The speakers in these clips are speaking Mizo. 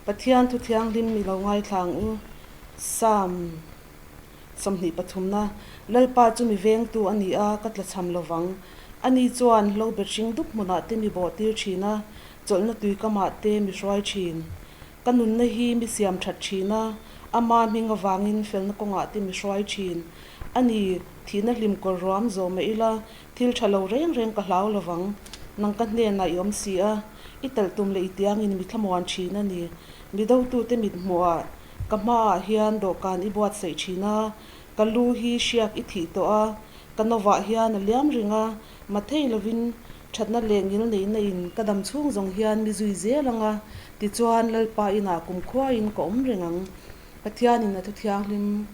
Pathian thu thianghlim i lo ngaithla ang u. Psalm 23 na, Lalpa chu mi vengtu a ni a, ka tlachham lo vang. Ani chuan hlo bet hring dup hmunah te mi bawhtir thin a, chawlhna tui kamah te mi hruai thin. Ka nunna hi mi siam that thin a, ama hming avangin felna kawngah te mi hruai thin. A ni, thihna hlim kawr ruam zawh mah ila, thil tha lo reng reng ka hlau lo vang. Nang ka hnenah i awm si a, i talh tum leh i tiangin mi thlamuan thin a ni. Mi dotute mit hmuhah ka hmaah hian dawhkan i buatsaih thin a, ka lu hi hriak i thih tawh a, ka novah hian a liam ring a, mathei lovin thatna leh ngil neihna in ka dam chhung zawng hian mi zui zel ang a, tichuan Lalpa inah kumkhuain ka awm reng ang. Pathianin a thu thianghlim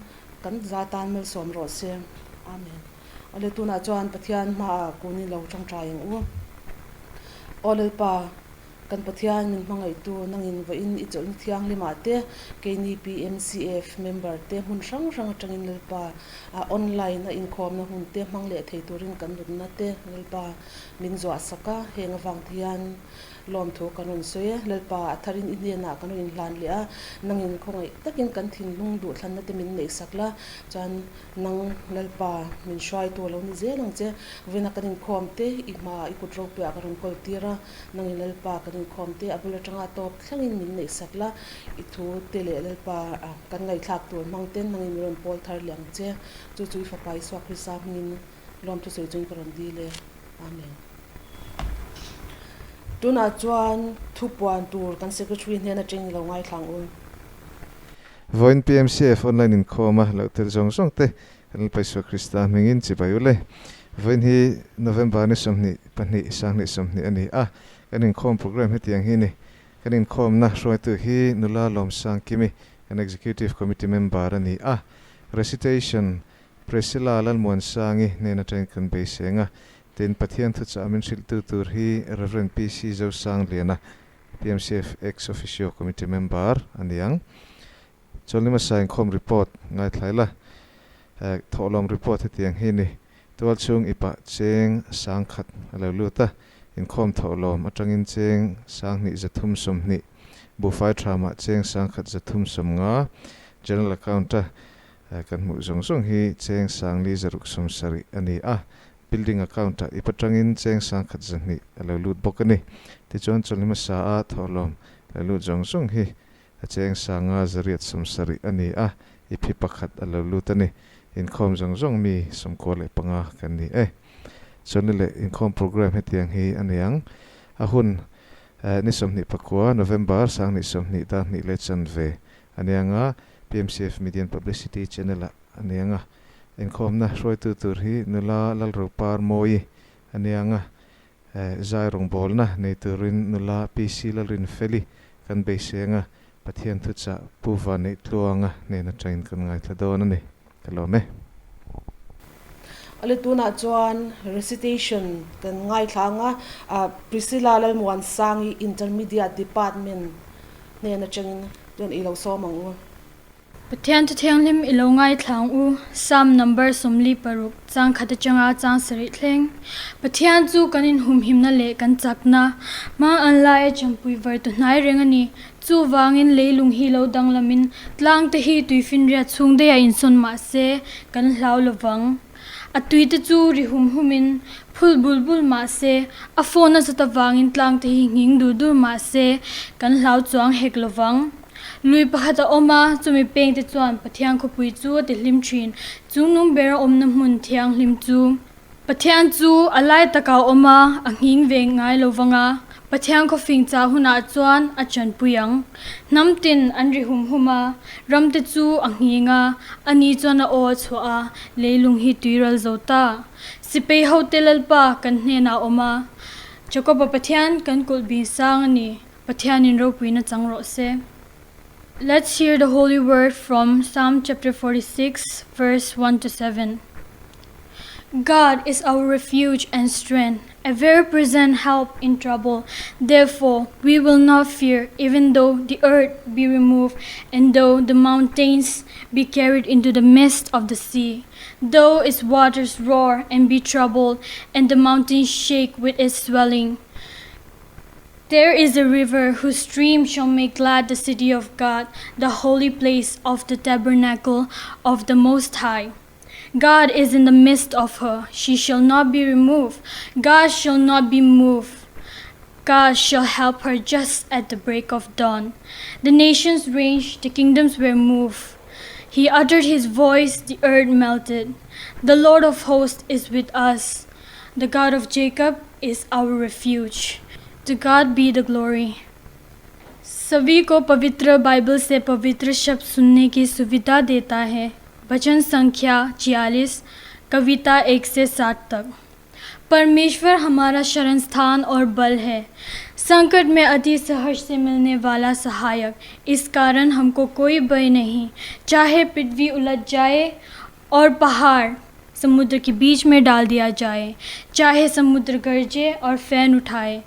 kan za tan malsawm rawh se. Amen. Awle tunah chuan Pathian hmaah kun i lo tangtai ang u. Aw Lalpa, Kan Pathian min hmangaihtu nangin vawiin i chawlhna thianghlimah te, keini PMCF member te hmun hrang hrang atangin Lalpa online a inkhawmna hun te hmang leh thei turin kan nutna te Lalpa min zuah sak a, heng avang te hian lawmthu kan rawn sawi e. Lalpa a tharin i hnenah kan rawn inhlan leh a, nangin khawngaih takin kan thinlung duhthlanna te min neihsak la, chuan Nang Lalpa, min hruaitu a lo ni zel ang che. Vawiina kan inkhawm te, i hmaah i kut ropuiah ka rawn kawl tir a. Nangin Lalpa kan inkhawm te, a bul atanga tawp thlengin min neihsak la. I thu te leh Lalpa kan ngaihthlak tur hmang ten nangin min rawn pawl thar leh ang che. Chu chu i Fapa Isua Krista hmingin lawmthu sawi chungin ka rawn dil e. Amen. Tunah chuan thupuan tur kan Secretary hnen atangin i lo ngaithla ang u. Vawiin PMCF online inkhawm a loh tel zawng zawng te kan Lalpa Isua Krista hmingin chibai u le. Vawiin hi November ni 22 2020 a ni a, kan inkhawm program hetiang hi ni. Kan inkhawmna hruaitu hi Nula Lawmsangkimi, kan Executive Committee member a ni a. Recitation, Priscilla Lalmuansangi hnen atangin kan beiseng a, tin Pathian thuchah min hrilhtu tur hi Rev. PC Zosangliana, PMCF Ex Officio Committee Member a ni ang. Chuan hmasa inkhawm report ngaithla ila, thawhlawm report hetiang hi ni. Tualchhung ipah cheng sangkhat a lo lut a, inkhawm thawhlawm atangin cheng sanghnih 320, buhfai thamah cheng sangkhat 350, General Account a kan hmuh zawng zawng hi cheng sangli 670 a ni a, Building account ah ip atangin cheng 1100 a lo lut bawk a ni. Tichuan chawlhni hmasa a thawhlawm lo lut zawng zawng hi a cheng 570 a ni a, ip hi pakhat a lo lut a ni. Inkhawm zawng zawng mi 95 kan ni e. Chawlhni leh inkhawm program hetiang hi a ni ang. A hun ni 29 November 2020 dar hnih leh chanve a ni ang a, PMCF Media and Publicity channel ah a ni ang a. Inkhawmna hruaitu tur hi nula Lalropar Mawi a ni ang a, zai rawngbawlna nei turin nula PC Lalrinfeli kan beiseng a, Pathian thuchah Pu Vaneih Tluanga hnen atangin kan ngaithla dawn a ni. Ka lawm e. Ale tunah chuan recitation kan ngaithla ang a, Priscilla Lalmuansangi Intermediate Department hnen atangin chuan i lo sawm ang u. Pathian Thu Thianghlim i lo ngaithla ang u, Psalm number 46, chang khat atanga chang sarih thleng. Pathian chu kan inhumhimna leh kan chakna, hma an laia champui var tu hnai reng a ni. Chuvangin leilung hi lo danglamin tlang te hi tuifinriat chhung daih a insawn mah se kan hlau lovang. A tui te chu ri hum humin phul bul bul mah se, a phone a zat avangin tlang te hi nghing dur dur mah se kan hlau chuang hek lovang. Lui pakhat a awm a, chumi peng te chuan Pathian khawpui chu a ti hlim thin. Chungnung ber a awmna hmun thianghlim chu. Pathian chu a lai takah a awm a, a nghing ve ngai lo vang a, Pathian khawfing chah hunah chuan a chanpui ang. Hnam tin an ri hum hum a, ram te chu a nghing a, ani chuan a aw a chhuah a, leilung hi tuiral zo ta. Sipei hote Lalpa kan hnenah a awm a, Jakoba Pathian kan kulh bing sang a ni. Pathianin ropuina chang rawh se. Let's hear the holy word from Psalm chapter 46 verse 1 to 7. God is our refuge and strength, a very present help in trouble. Therefore, we will not fear, even though the earth be removed, and though the mountains be carried into the midst of the sea, though its waters roar and be troubled, and the mountains shake with its swelling. There is a river whose stream shall make glad the city of God, the holy place of the tabernacle of the Most High. God is in the midst of her. She shall not be removed. God shall not be moved. God shall help her just at the break of dawn. The nations ranged, the kingdoms were moved. He uttered his voice, the earth melted. The Lord of hosts is with us. The God of Jacob is our refuge. To God be the glory. सभी को पवित्र Bible से पवित्र शब्द सुनने की सुविधा देता है वचन संख्या 46 कविता एक से सात तक परमेश्वर हमारा शरण स्थान और बल है संकट में अति सहज से मिलने वाला सहायक इस कारण हमको कोई भय नहीं चाहे पृथ्वी उलट जाए और पहाड़ समुद्र के बीच में डाल दिया जाए चाहे समुद्र गरजे और फैन उठाए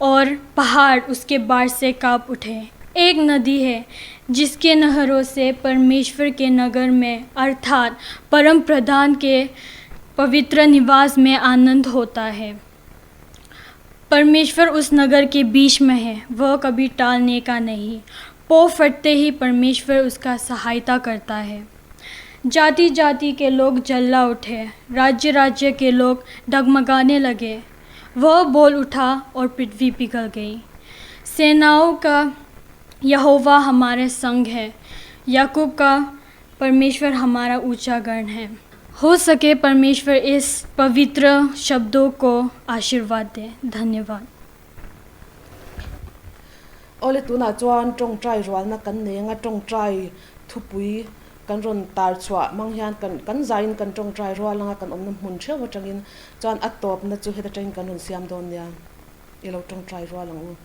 और पहाड़ उसके बाढ़ से कांप उठे एक नदी है जिसके नहरों से परमेश्वर के नगर में अर्थात परम प्रधान के पवित्र निवास में आनंद होता है परमेश्वर उस नगर के बीच में है वह कभी टालने का नहीं पो फटते ही परमेश्वर उसका सहायता करता है जाति जाति के लोग जल्ला उठे राज्य राज्य के लोग डगमगाने लगे वह बोल उठा और पृथ्वी पिघल गई सेनाओं का यहोवा हमारे संग है याकूब का परमेश्वर हमारा ऊंचा गण है हो सके परमेश्वर इस पवित्र शब्दों को आशीर्वाद दे धन्यवाद Awle tunah chuan tawngtai rualna kan nei anga tawngtai thupui kan rawn tar chhuah hmang hian kan kan zaiin kan tawngtai rual anga kan awmna hmun theuh atangin chuan a tawpna chu heta tangin kan rawn siam dawn nia i lo tawngtai rual ang u.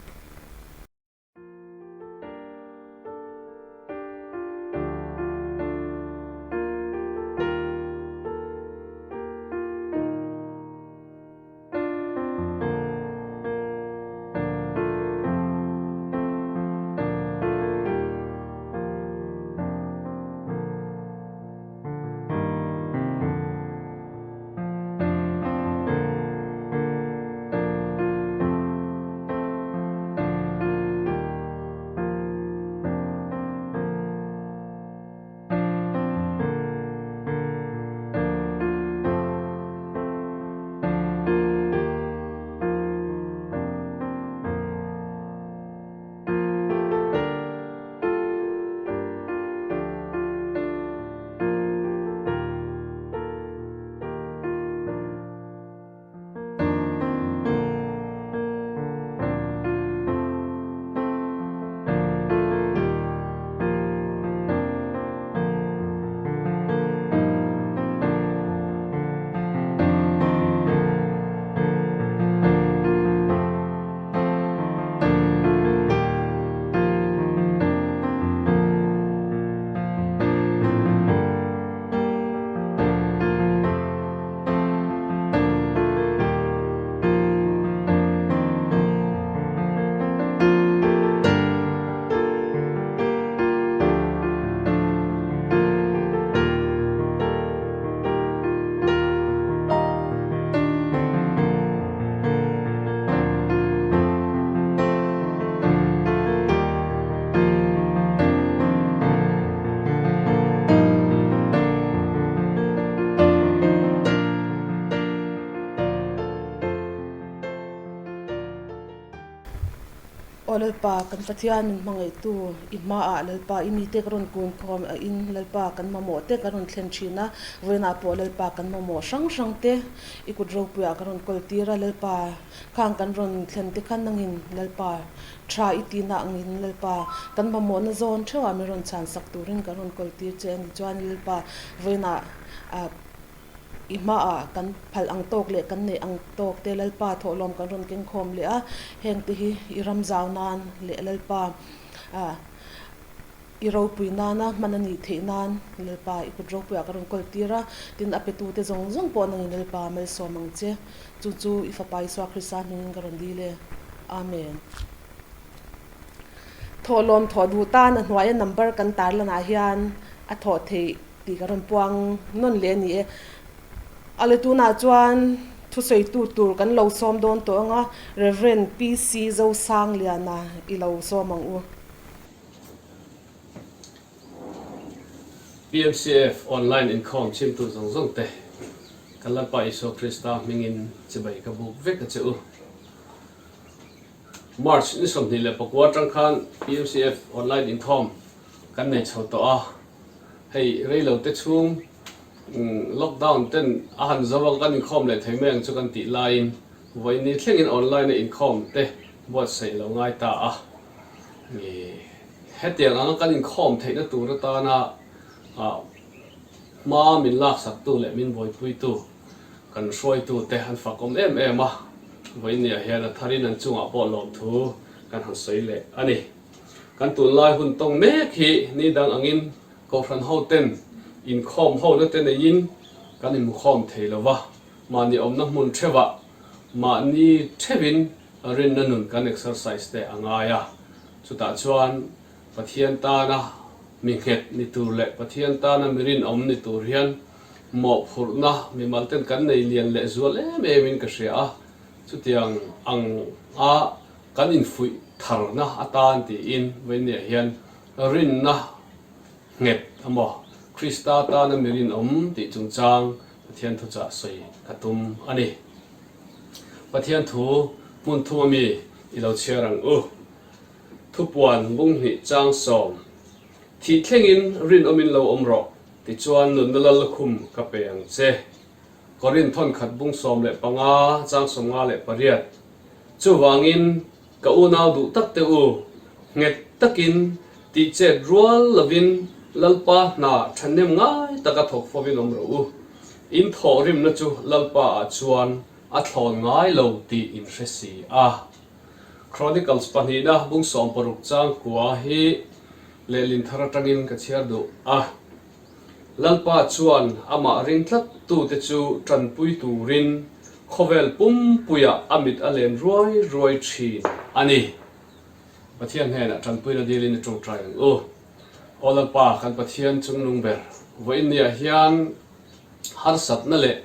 Aw Lalpa, kan Pathian min hmangaihtu, i hmaah Lalpa i mite ka rawn kun khawm a in Lalpa kan mamawh te ka rawn thlen thin a, vawiinah pawh Lalpa kan mamawh hrang hrang te i kut ropuiah ka rawn kawl tir a, Lalpa khang kan rawn thlen te kha nangin Lalpa tha i tihna angin Lalpa kan mamawhna zawn theuhah min rawn chhan sak turin kan rawn kawl tir che a ni chuan Lalpa vawiinah ah I hmaah kan phal ang tawk leh kan neih ang tawk te Lalpa thawhlawm kan rawn keng khawm leh a, heng te hi i ram zau nan leh Lalpa i ropui nana hman a nih theih nan Lalpa i kut ropuiah ka rawn kawl tir a, tin a petu te zawng zawng pawh nangin Lalpa malsawm ang che. Chu chu i Fapa Isua Krista hmingin ka rawn dil e. Amen. Thawhlawm thawh duh tan a hnuaia number kan tarlanah hian a thawh theih. Tih ka rawn puang nawn leh a ni e. A le tunah chuan Thusawitu tur kan lo sawm dawn tawh ang a, Rev. PC Zosangliana i lo sawm ang u. PMCF Online inkhawm chhimtu zawng zawng te, kan Lalpa Isua Krista hmingin chibai ka buk vek a che u. March ni 24 atang khan PMCF Online inkhawm kan nei chho tawh a, hei reilo te chhung lockdown ten a han zo a kan inkhawm leh thei mai ang chu kan tih laiin vawiin thlengin online a inkhawm te buatsaih lo ngai ta a. Hetiang anga kan inkhawm theihna tur atana hma min laksaktu leh min buaipuitu kan hruaitute an fakawm em em a, vawiin hian a tharin an chungah pawh lawmthu kan han sawi leh a ni. Kan tunlai hun tawng mek hi ni dang angin Kohhran hoten inkhawm hona te neiin kan inhmukhawm thei lo va, mahni awmna hmun theuhah mahni theuhin rinna nun kan exercise te a ngai a. Chutah chuan Pathian tana mi nghet ni tur leh Pathian tana mi rinawm ni tur hian mawhphurhna mimal ten kan nei lian leh zual em em in ka hria a, chutiang ang a kan infuih tharna atan tiin vawinia hian Rinna nghet emaw Krista tana mi rinawm tih chungchang Pathian thuchah sawi ka tum a ni. Pathian thu hmun thum ami i lo chhiar ang u. Thupuan bunghnih chang sawm thih thlengin rinawmin lo awm rawh tichuan nunna lallukhum ka pe ang che. Korinth thawnkhat bung 15 chang 58. Chuvangin Ka unau duh tak te u, nghet takin tih chet rual lovin Lalpa hna thahnem ngai taka thawk fovin awm rawh u. In thawhrimna chu Lalpa ah chuan a thlawn ngai lo tih in hre si a. Chronicles pahnihna bung 60 chang kua hi lehlin thar atangin ka chhiar duh a. Lalpa chuan amah ring tlat tute chu tanpui turin khawvel pumpuiah a mit a len ruai ruai thin a ni. Pathian hnenah tanpuina dilin i tawngtai ang u. Aw Lalpa, kan Pathian chungnung ber, vawiinniah hian harsatna leh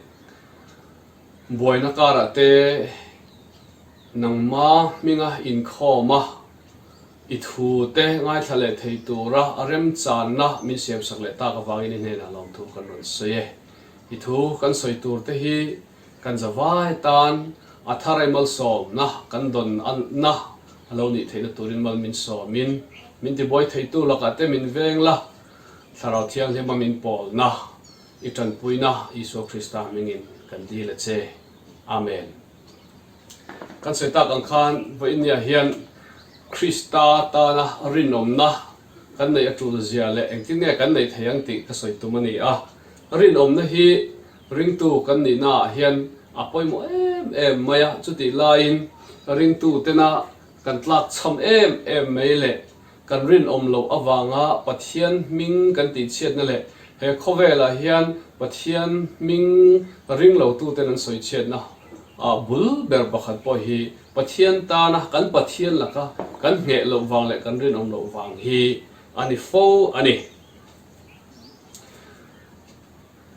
buaina karah te nangma hminga inkhawm a, I thu te ngaithla leh thei tura a remchanna min siamsak leh tak avangin i hnenah lawmthu kan rawn sawi e. I thu kan sawi tur te hi kan zavai tan a thar ai malsawmna kan dawn na a lo nih theihna turin mal min sawmin min tibuai theitu lakah te min veng la, Thlarau Thianghlima min pawlna i tanpuina Isua Krista hmingin kan dil a che. Amen. Kan sawi tak ang khan vawiinniah hian Krista tana rinawmna kan neih a tul zia leh engtin nge kan neih thei ang tih ka sawi tum a ni a. Rinawmna hi ringtu kan nihnaah hian a pawimawh em em mai a, chutih laiin ringtu tena kan tlak chham em em mai leh Kan rinawm loh avanga Pathian hming kan tihchhiatna leh he khawvelah hian Pathian hming ring lotuten an sawichhiatna bul ber pakhat pawh hi Pathian tana kan Pathian laka kan ngheh loh vang leh kan rinawm loh vang hi a ni fo a ni.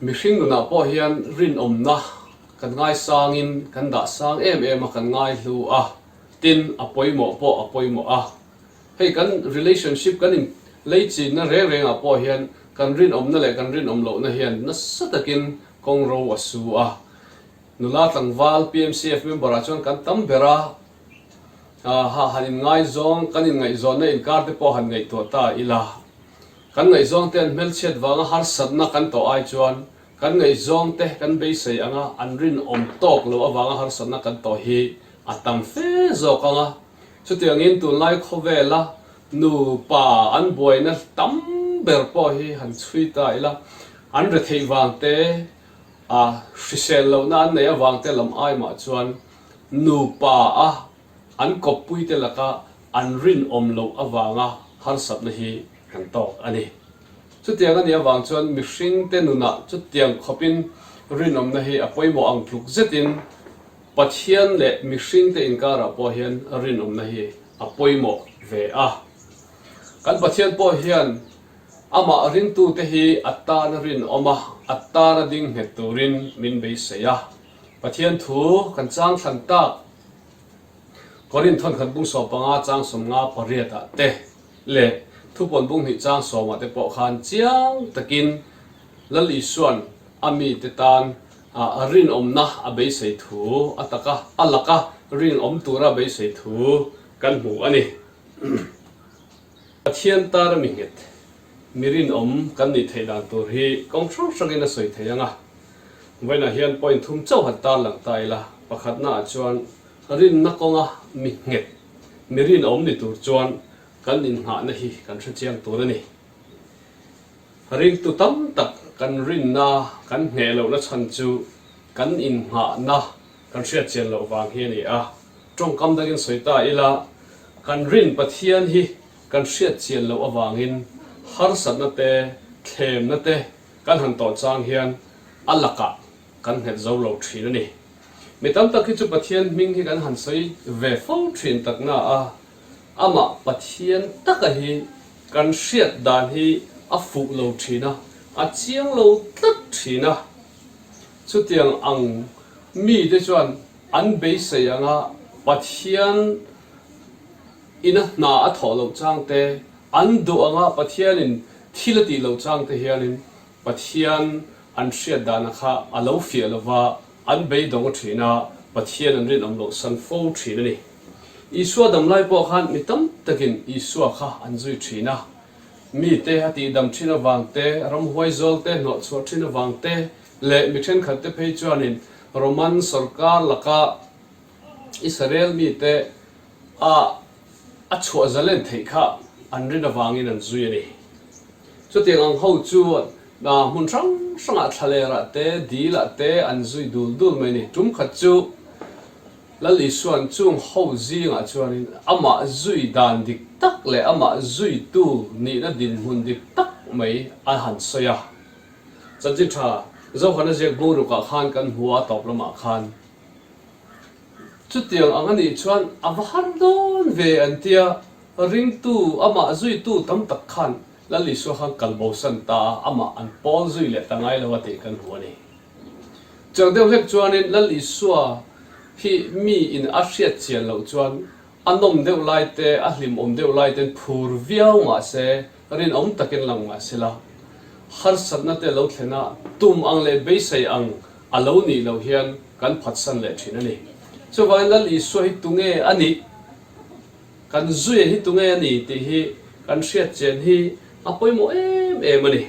Mihring nunah pawh hian rinawmna kan ngaisangin kan dah sang em em a, kan ngaihlu a, tin a pawimawh pawh a pawimawh a. Hei kan relationship kan in leichinna reng rengah pawh hian kan rinawmna leh kan rinawm lohna hian nasa takin kawng ro a su a. Nula tlangval PMCF member ah chuan kan tam ber a, ha han in ngaizawng kan in ngaihzawnna inkar te pawh han ngaihtuah ta ila. Kan ngaihzawng te an hmelchhiat vanga harsatna kan tawh ai chuan kan ngaihzawng te kan beisei anga an rinawm tawk loh avanga harsatna kan tawh hi a tam fe zawk anga. Chutiangin tunlai khawvela nupa an buaina tam ber pawh hi han chhui ta ila, an retheih vang te, a hrisel lohna an neih avang te lam ai mah chuan nupa a an kawppui te laka an rinawm loh avanga harsatna hi kan tawk a ni. Chutiang a nih avang chuan mihring te nunah chutiang khawpin rinawmna hi a pawimawh ang tluk zetin Pathian leh mihringte inkarah pawh hian rinawmna hi a pawimawh ve a. Kan Pathian pawh hian amah ringtute hi a tana rinawm a, a tana ding nghet turin min beisei a. Pathian thu kan chang thlan tak Korinth thawnkhat bung 15 chang 58 ah te leh thupawn bung hnih chang sawmah te pawh khan chiang takin Lal Isua'n a mite tan a rinawmna a beisei thu a taka a laka rinawm tura beisei thu kan hmu a ni. Pathian tana mi nghet, mi rinawm kan nih theih dan tur hi kawng hrang hrangin a sawi thei ang a. Vawiinah hian point thum chauh han tarlang ta ila, pakhatnaah chuan rinna kawnga mi nghet, mi rinawm ni tur chuan kan innghahna hi kan hrechiang tur a ni. Ringtu tam tak kan rinna kan ngheh lohna chhan chu kan innghahna kan hriatchian loh vang hi a ni a. Tawngkam dangin sawi ta ila, kan rin Pathian hi kan hriatchian loh avangin harsatna te, thlemna te kan han tawh chang hian a lakah kan nghet zo lo thin a ni. Mi tam tak hi chu Pathian hming hi kan han sawi ve fo thin takna a, amah Pathian taka hi kan hriat dan hi a fuh lo thin a, a chiang lo tlat thin a. Chutiang ang mite chuan an beisei anga Pathian ina hna a thawh loh chang te, an duh anga Pathianin thil a tih loh chang te hianin Pathian an hriat dana kha a lo fiah lova an beidawng a thin a, Pathian an rinawm loh san fo thin a ni. Isua damlai pawh khan mi tam takin Isua kha an zui thin a, mite a tihdam thin avang te, ramhuai zawl te hnawhchhuah thin avang te leh mi thenkhat te phei chuanin Roman sawrkar laka Israel mite a a chhuah zalen theih kha an rin avangin an zui a ni. Chutiang ang ho chu hmun hrang hrangah thlalerah te, dilah te an zui dul dul mai a ni. Tum khat chu Lal Isua'n chung ho zingah chuanin amah zui dan dik tak leh amah zuitu nihna dinhmun dik tak mai a han sawi a. Chanchin tha Zohana ziak bungrukah khan kan hmu a tawp lamah khan. Chutiang ang a nih chuan a va har dawn ve an tia, ringtu, amah zuitu tam tak khan Lal Isua khan kal bosan ta a, amah an pawl zui leh ta ngai lo a tih kan hmu a ni. Chang deuh hlek chuanin Lal Isua hi mi in a hriat chian loh chuan a nawm deuh lai te, a hlimawm deuh lai ten phur viau mah se, rinawm takin lang mah sela, harsatna te lo thlen a, tum ang leh beisei ang a lo nih loh hian kan phatsan leh thin a ni. Chuvangin Lal Isua hi tunge a nih? Kan zuia hi tunge a ni tih hi kan hriat chian hi a pawimawh em em a ni.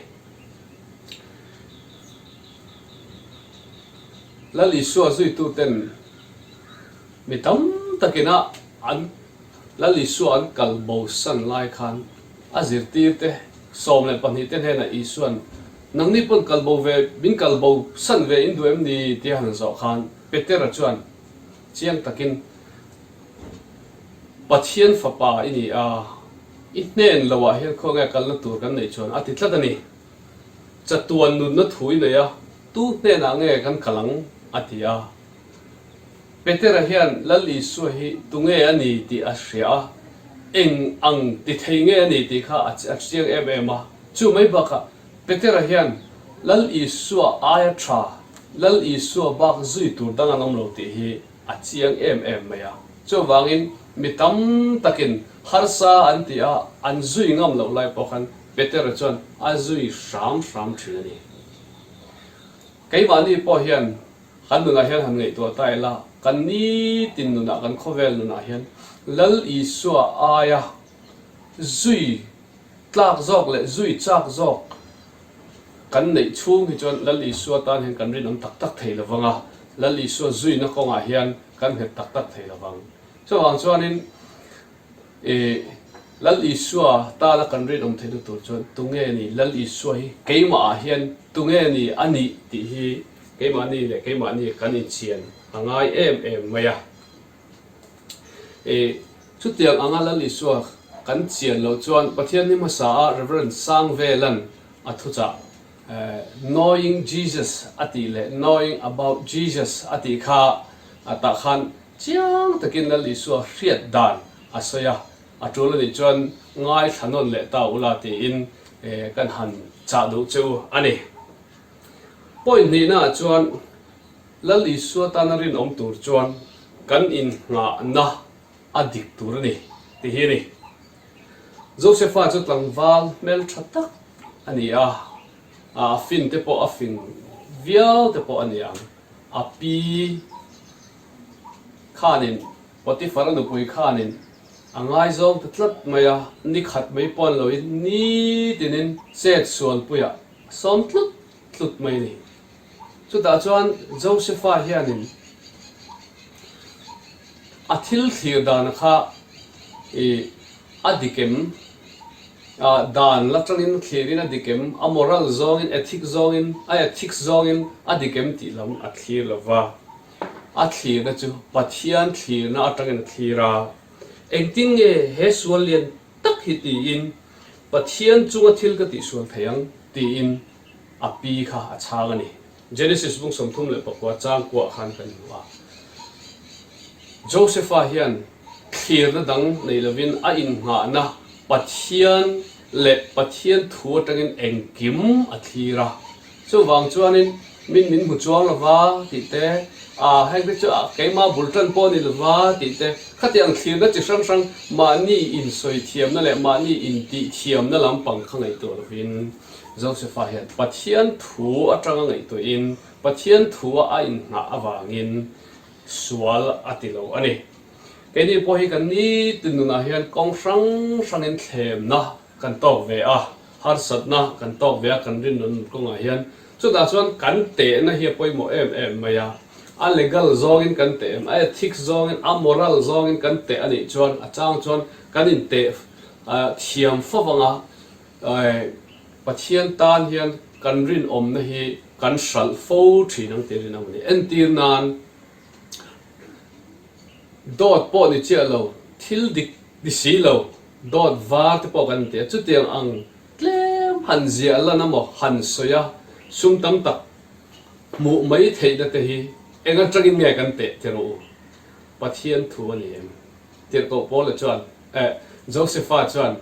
Lal Isua zuituten mi tam takin a an Lal Isua an kal bosan lai khan a zirtirte 12 te hnenah Isua'n, Nangni pawn kal bo ve, min kal bo san ve in duh em ni? tia han zawh khan Petera chuan chiang takin, Pathian fapa i ni a, i hnen loah hian khawnge kalna tur kan neih chuan a ti tlat a ni. Chatuan nunna thu i nei a, tu hnenah nge kan kal ang? a ti a. Petera hian Lal Isua hi tunge a ni tih a hria a, eng ang ti thei nge a ni tih kha a chiang em em a. Chu mai bakah Petera hian Lal Isua aia tha, Lal Isua bak zui tur dang an awm lo tih hi a chiang em em mai a. Chuvangin mi tam takin harsa an ti a, an zui ngam loh lai pawh khan Petera chuan a zui hram hram thin a ni. Keimahni pawh hian Kan nunah hian han ngaihtuah ta ila, kan nitin nunah, kan khawvel nunah hian Lal Isua aia zui tlak zawk leh zui chak zawk kan neih chhung hi chuan Lal Isua tan hian kan rinawm tak tak thei lovang a, Lal Isua zuina kawngah hian kan nghet tak tak thei lovang. Chuvang chuanin I Lal Isua tana kan rinawm theihna tur chuan tunge ni Lal Isua hi keimahah hian tunge ni a nih tih hi keimahni leh keimahni kan inchian a ngai em em mai a. I chutiang anga Lal Isua kan chian loh chuan Pathian ni hmasa a Rev. Sangvelan a thuchah Knowing Jesus a tih leh Knowing about Jesus a tih kha tah khan Chiang takin Lal Isua hriat dan a sawi a, a tul a nih chuan ngaithla nawn leh ta ula tiin kan han chah duh che u a ni. Point hnihnaah chuan. Lal Isua tana rinawm tur chuan kan innghahna a dik tur a ni tih hi a ni. Josefa chu tlangval hmeltha tak a ni a, a fin te pawh a fing viau te pawh a ni ang. A pi khanin Potiphar-a nupui khanin a ngaizawng ta tlat mai a, ni khat mai pawn loin nitinin chet sualpuiah a sawm tlut tlut mai a ni. Chutah chuan Josefa hianin a thil thlir dana kha ih a dik em? Dan la tangin thlirin a dik em? A moral zawngin, ethic zawngin, a ethics zawngin a dik em tih lam a thlir lo va. A thlirna chu Pathian thlirna atangin a thlir a. Engtin nge he sual lian tak hi tiin Pathian chunga thil ka tihsual thei ang tiin a pi kha a chhang a ni. Genesis bung 34 chang kuah khan kan hmu a. Josepha hian thlirna dang nei lovin a innghahna Pathian leh Pathian thu atangin engkim a thlir a. Chuvang chuanin min min hmu chuang lova tih te, ah heng te chu keimah bul tan pawh a ni lova tih te, khatiang thlirna chi hrang hrang mahni insawi thiamna leh mahni intih thiamna lampang kha ngaihtuah lovin Josepha hian Pathian thu atanga ngaihtuahin Pathian thua a inhnah avangin sual a ti lo a ni. Keini pawh hi kan nitin nunah hian kawng hrang hrangin thlemna kan tawk ve a, harsatna kan tawk ve a kan rinna nun kawngah hian. Chutah chuan kan tehna hi a pawimawh em em mai a, a legal zawngin kan teh em, a ethics zawngin, a moral zawngin kan teh a nih chuan a chang chuan kan inteh thiam fo anga Pathian tan hian kan rinawmna hi kan hralh fo thin ang tih a rinawm a ni. Entir nan dawt pawh ni chiah lo, thil dik ni si lo, dawt var te pawh kan inti a, chutiang ang tlem han ziah lan emaw han sawi a, sum tam tak hmuh mai theihna te hi eng atangin nge kan teh ti rawh u? Pathian thu a ni em? Tirhkoh Paula chuan, eh, Josepha chuan,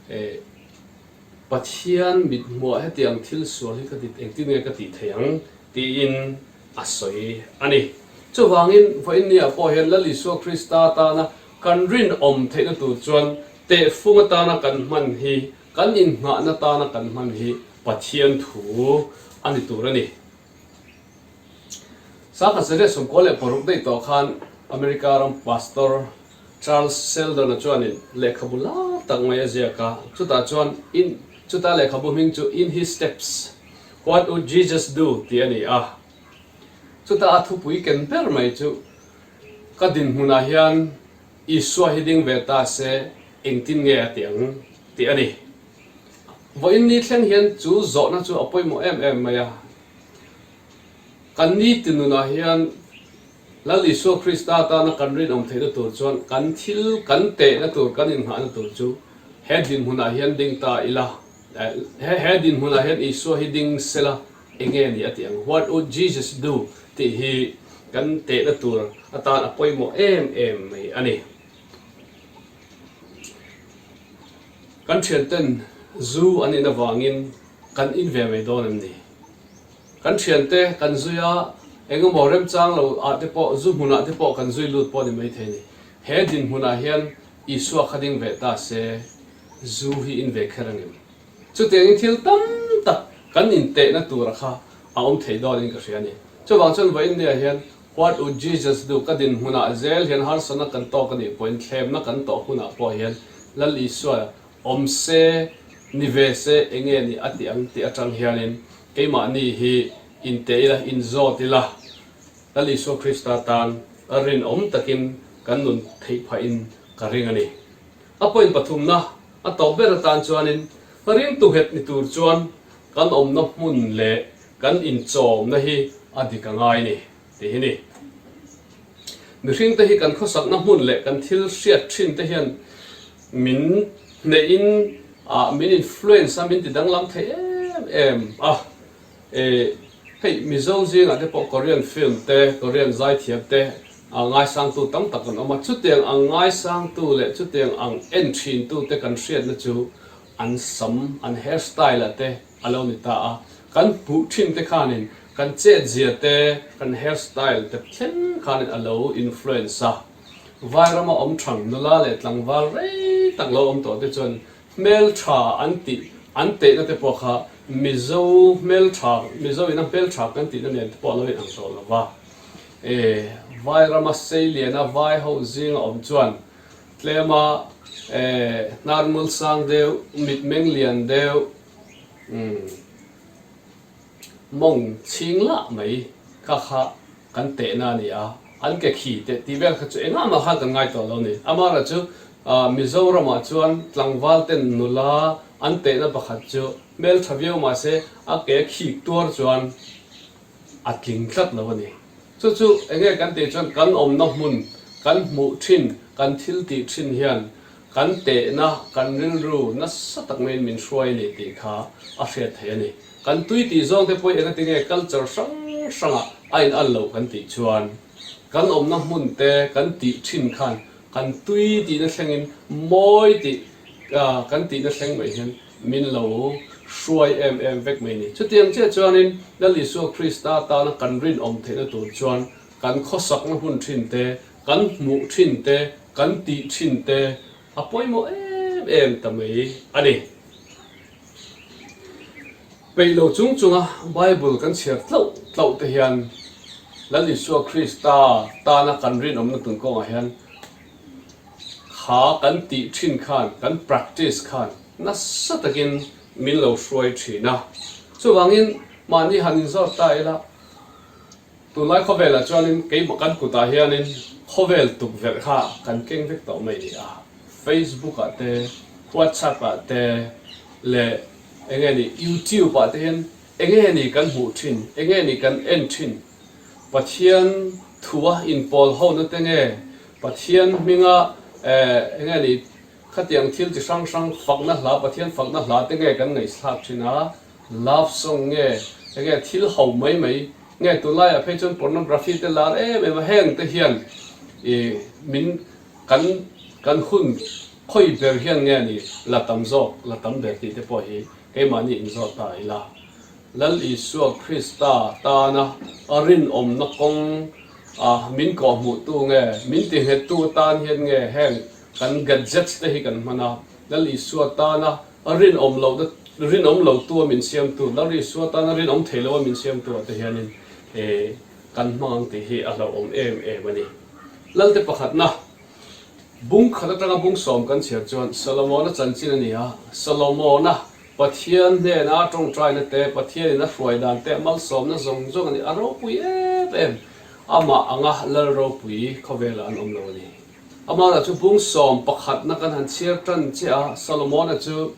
eh, Pathian mithmuah hetiang thil sual hi ka ti, engtin nge ka tih theih ang? tiin a sawi a ni. Chuvangin, vawiinniah pawh hian Lal Isua Krista tana kan rinawm theihna tur chuan tehfung atana kan hman hi, kan innghahna tana kan hman hi Pathian thu a ni tur a ni. Sangha Zariah 96 daih tawh khan America ram Pastor Charles Sheldon-a chuanin lehkhabu lar tak mai a ziak a, chutah chuan in chuta lehkhabu hming chu In His Steps, What Would Jesus Do? tih a ni a. Chuta a thupui ken ber mai chu ka dinhmunah hian Isua hi ding ve ta se engtin nge a ti ang tih a ni. Vawiin ni thleng hian chu zawhna chu a pawimawh em em mai a. Kan ni tinunah hian Lal Isua Krista tana kan rinawm theihna tur chuan kan thil kan tehna tur, kan innghahna tur chu he dinhmunah hian ding ta ila, he he dinhmunah hian Isua hi ding sela enge ni a tih ang, What would Jesus do? tih hi kan tehna tur atan a pawimawh em em mai a ni. Kan thianten zu an in avangin kan in ve mai dawn em ni? Kan thiante kan zui a, eng emaw remchang lo ah te pawh, zu hmunah te pawh kan zui lut pawh ni maithei a ni. He dinhmunah hian Isua kha ding ve ta se, zu hi in ve kher angem? Chutiangin thil tam tak kan intehna tura kha a awm thei dawnin ka hria a ni. Chuvang chuan vawiin nia hian What would Jesus do? Ka dinhmunah zel hian harsatna kan tawk a nih pawhin, thlemna kan tawh hunah pawh hian Lal Isua Awm se, ni ve se, enge ni a tih ang tih atang hianin keimahni hi inteh ila, inzawt ila, Lal Isua Krista tan rinawm takin kan nun theih phahin ka ring a ni. A point pathumna a tawp ber atan chuanin ringtu nghet ni tur chuan kan awmna hmun leh kan inchawmna hi a dik a ngai ni tih hi ni. Mihringte hi kan khawsakna hmun leh kan thil hriat thin te hian min hnehin ah min influence a, min ti danglam thei em em a. E hei Mizo zingah te pawh Korean film te, Korean zaithiam te ah ngaisangtu tam tak an awm a, chutiang ang ngaisangtu leh chutiang ang en thintu te kan hriatna chu an sam, an hair style ah te a lo ni ta a. Kan hmuh thin te khanin. Kan chetzia te, kan hair style te thleng khanin a lo influence a. Vairama awm thang nula leh tlangval rei tak lo awm tawh te chuan hmeltha an tih an tehna te pawh kha Mizo hmeltha, Mizo ina hmeltha kan tihna nen te pawh a lo inang tawh lo va. E, Vairama seiliana vai ho zinga awm chuan tlema e hnar ngul sang deuh, mitmeng lian deuh, umm. Mawng chhing lah mai kha kha kan tehna a ni a, an ke khi teh tih vel kha chu engah mah khan kan ngai tawh lo a ni. Amaherawh chu Mizoramah chuan tlangval ten nula an tehna pakhat chu hmeltha viau mah se a ke khik tuar chuan a tling tlat lo a ni. Chu chu enge kan tih chuan kan awmna hmun kan hmuh thin, kan thil tih thin hian kan tehna, kan rilru nasa tak maiin min hruai a ni tih kha a hriat theih a ni. Kan tui tih zawng te pawh engati nge culture hrang hrangah a in al loh kan tih chuan kan awmna hmun te kan tih thin khan kan tui tihna thlengin mawi tih kan tihna thleng mai hian min lo hruai em em vek mai ni. Chutiang chiah chuanin Lal Isua Krista tana kan rinawm theihna tur chuan kan khawsakna hun thin te, kan hmuh thin te, kan tih thin te a pawimawh em em ta mai a ni. Peih lo chung chunga Bible kan chhiar tlauh tlauh te hian Lal Isua Krista tana kan rinawmna tun kawngah hian kha kan tih thin khan, kan practice khan nasa takin min lo hruai thin a. Chuvangin mahni han inzawt ta ila, tunlai khawvelah chuanin keimah kan kutah hianin khawvel tukverh kha kan keng vek tawh mai ni a. Facebook ah te, WhatsApp ah te leh eng nge ni YouTube ah te hian eng nge ni kan hmuh thin, eng nge ni kan en thin, Pathian thua inpawl hona te nge, Pathian hminga eh eng nge ni khatiang thil chi hrang hrang fakna hla, Pathian fakna hla te nge kan ngaihthlak thin a, love song nge eng nge thil ho mai mai nge tunlaiah phei chuan pornography te lar em em a, heng te hian ih min Kan kan hun khawi ber hian nge ni la tam zawk, la tam ber tih te pawh hi keimahni inzawt ta ila. Lal Isua Krista tana a rinawmna kawng a min kawhhmuhtu nge, min tinghettu atan hian nge heng kan gadgets te hi kan hman a, Lal Isua tana a rinawm lohna rinawm lotu a min siamtu, Lal Isua tana rinawm thei lo a min siamtu ah te hianin kan hmang ang tih hi a hlauhawm em em a ni. Lalte pakhatna, bung khat atanga bung sawm kan chhiar chuan Solomona chanchin a ni a. Solomona Pathian hnena tawngtaina te, Pathianin a hruai dan te, malsawmna zawng zawng a ni. A ropui em em. Amah anga lal ropui khawvelah an awm lo a ni. Amahna chu bung sawm pakhatna kan han chhiar tan chiah a, Solomona chu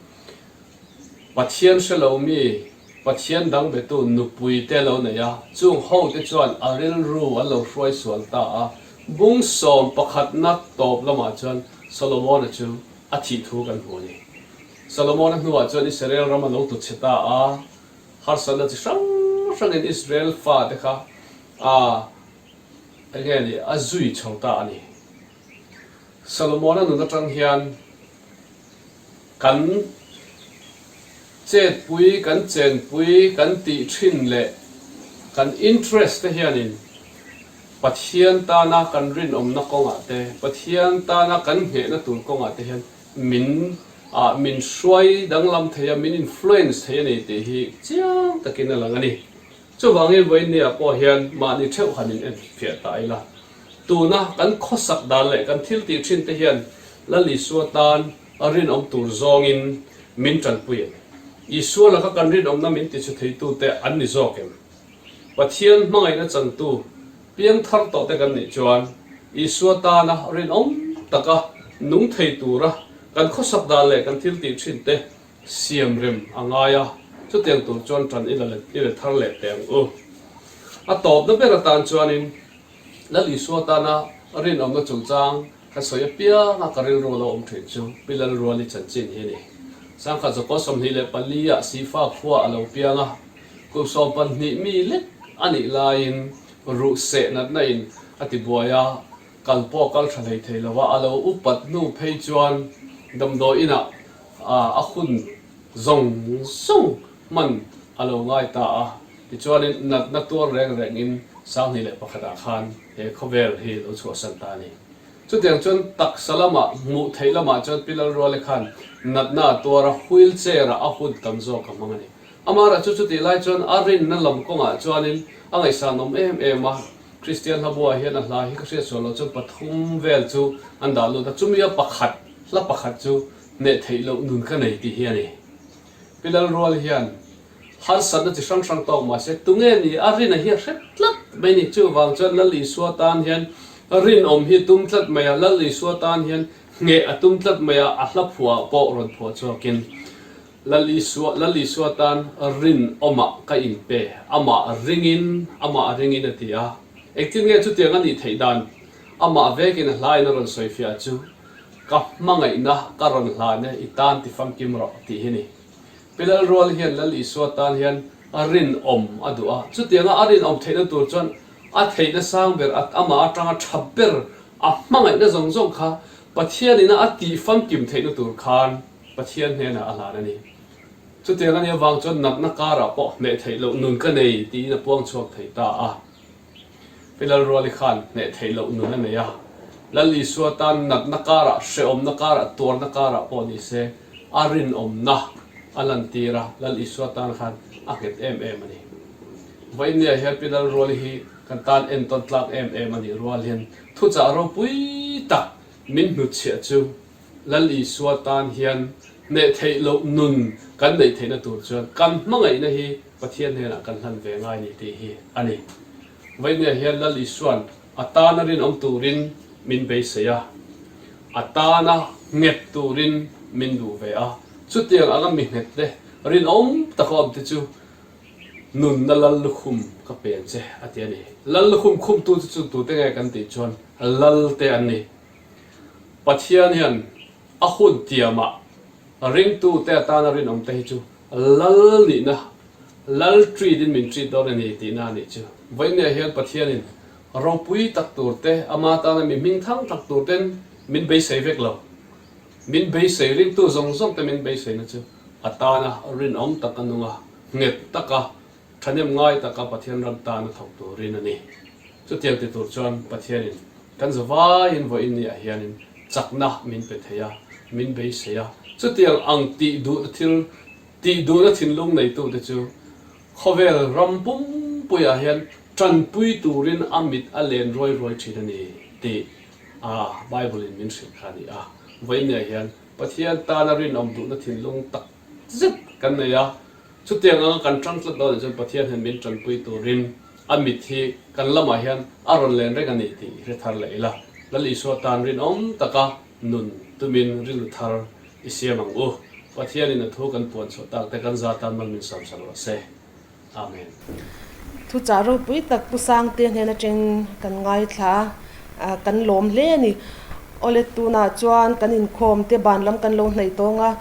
Pathian hre lo mi, Pathian dang betu nupui te lo nei a, chung ho te chuan a rilru an lo hruai sual ta a. Bung sawm pakhatna tawp lamah chuan Solomona chu a thih thu kan hmu a ni. Solomona hnuah chuan Israel ram a lo tlu chhe ta a, harsatna chi hrang hrangin Israel fate kha a enge ni a zui chho ta a ni. Solomona nun atang hian Kan chetpui, kan chenpui, kan tih thin leh kan interest te hianin Pathian tana kan rinawmna kawngah te, Pathian tana kan nghehna tur kawngah te hian min ah min hruai danglam thei a, min influence thei a ni tih hi chiang takin a lang a ni. Chuvangin vawiinniah pawh hian mahni theuh han in enfiah ta ila. Tuna kan khawsak dan leh kan thil tih thin te hian Lal Isua tan a rinawm tur zawngin min tanpui em? Isua laka kan rinawmna min tichhe theitute an ni zawk em? Pathian hmangaihna changtu piangthar tawh te kan nih chuan Isua tana rinawm taka nung thei tura kan khawsak dan leh kan thil tih thin te Siam rem a ngai a, chutiang tur chuan ṭan i la i la thar leh teh ang u. A tawpna ber atan chuanin Lal Isua tana rinawmna chungchang ka sawi apiang a ka rilru a lo awm ṭhin chu Pi Lalruali chanchin hi a ni. Sangkhat Zakaw 24 ah Sifa khua a lo piang a, kum 12 mi lek a nih laiin ruh seh natna in a ti buai a, kal pawh kal ṭha hlei thei lo a, a lo upat hnu phei chuan damdawi inah a hun zawng zawng hman a lo ngai ta a. Tichuanin natna tuar reng rengin 2001 ah khan he khawvel hi lo chhuahsan ta a ni. Chutiang chuan taksa lamah, hmuh theih lamah chuan Pi Lalruali khan natna a tuar a, wheelchair ah a hun tam zawk a hmang a ni. Amaherawhchu chutih lai chuan a rinna lam kawngah chuanin a ngaihsanawm em em a, Kristian hlabuah hian a hla hi ka hriat sual loh chuan pathum vel chu an dah lut a, chumi a pakhat, hla pakhat chu hneh theih loh nun ka nei tih hi a ni. Pi Lalruali hian harsatna chi hrang hrang tawk mahse tunge ni a rin a hi a hre tlat mai ni. Chuvang chuan Lal Isua tan hian rinawm hi a tum tlat mai a, Lal Isua tan hian ngheh a tum tlat mai a, a hla phuah pawh rawn phuah chhuakin Lal Isua, Lal Isua tan rinawmah ka inpe, amah ringin, amah ringin a ti a. Engtin nge chutiang a nih theih dan? Amah vekin a hlain a rawn sawifiah chu, Ka hmangaihna ka rawn hlan e, i tan ti famkim rawh tih hi ni. Pi Lal Rual hian Lal Isua tan hian rinawm a duh a, chutianga a rinawm theihna tur chuan a theihna sang ber, amah atanga tha ber, a hmangaihna zawng zawng kha Pathianina a tih famkim theihna tur khan Pathian hnenah a hlan a ni. Chutiang a nih avang chuan natna karah pawh hneh theih loh nun ka nei tiin a puang chhuak thei ta a. Pi Lalruali khan hneh theih loh nun a nei a. Lal Isua tan natna karah, hrehawmna karah, tuarna karah pawh ni se a rinawmna a lantir a, Lal Isua tan khan a nghet em em a ni. Vawinia hian Pi Lalruali hi kan tan entawn tlak em em a nih rual hian thuchah ropui tak min hnutchhiah chu Lal Isua tan hian hneh theih loh nun kan neih theihna tur chuan kan hmangaihna hi Pathian hnenah kan hlan ve ngai ni tih hi a ni. Vawinia hian Lal Isua'n a tana rinawm turin min beisei a, a tana nghet turin min duh ve a. Chutiang anga mi nghet te, rinawm taka awm te chu nunna Lal lukhum ka pe ang che a ti a ni. Lal lukhum khumtu chu chu tute nge kan tih chuan Lal te an ni. Pathian hian a hun tiamah ringtute atana rinawmte hi chu Lal nihna, Lal treat in min treat dawn a ni tihna a nih chu. Vawinia hian Pathianin ropui tak turte, ama tana mi hming thang tak turten min beisei vek lo. Min beisei, ringtu zawng zawngte min beiseina chu a tana rinawm taka nunga, nghet taka Thahnem ngai taka Pathian ram tan a thawk turin a ni. Chutiang ti tur chuan Pathianin kan zavaiin vawiin ni ah hianin chakna min pe thei a, min beisei a. Chutiang ang tih duhna thil, tih duhna thinlung neitute chu khawvel ram pumpuiah hian tanpui turin a mit a len ruai ruai thin a ni tih a Bible in min hrilh kha a ni a. Vawiin ni ah hian Pathian tana rinawm duhna thinlung tak zet kan nei a. Chutiang anga kan ṭang tlat dawnah chuan Pathian hian min ṭanpui turin a mit hi kan lamah hian a rawn len reng a ni tih hre thar leh ila. Lal Isua tan rinawm taka nun tumin rilru thar i siam ang u. Pathianin a thu kan puan chhuah tak te kan za tan mal min sawm sak rawh se. Amen. Thuchah ropui tak Pu Sangte hnen atang kan ngaithla a, kan lawm hle a ni. Awle tunah chuan kan inkhawm te ban lam kan lo hnaih tawng a,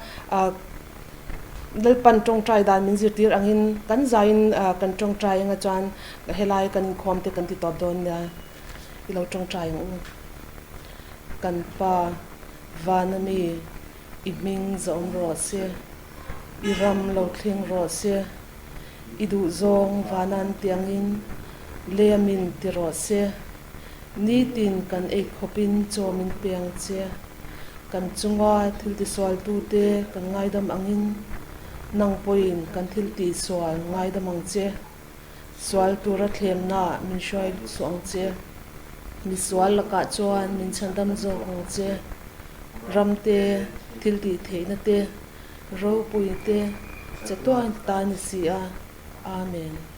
Lalpan tawngtai dan min zirtir angin kan zaiin kan tawngtai anga chuan helai kan inkhawm te kan ti tawp dawn nia i lo tawngtai ang u. Kan Pa vana mi i hming zawm rawh se, i ram lo thleng rawh se, i duhzawng vanan tiangin lei a min ti rawh se, nitin kan ei khawpin chaw min pe ang che. Kan chunga thil tisualtute kan ngaidam angin nang pawhin kan thil tihsual ngaidam ang che. Sual tura thlemnaah min hruai suh ang che. Misual lakah chuan min chhandam zawk ang che. Ram te, thil tihtheihna te, ropui te, chatuan ta ni si a. Amen.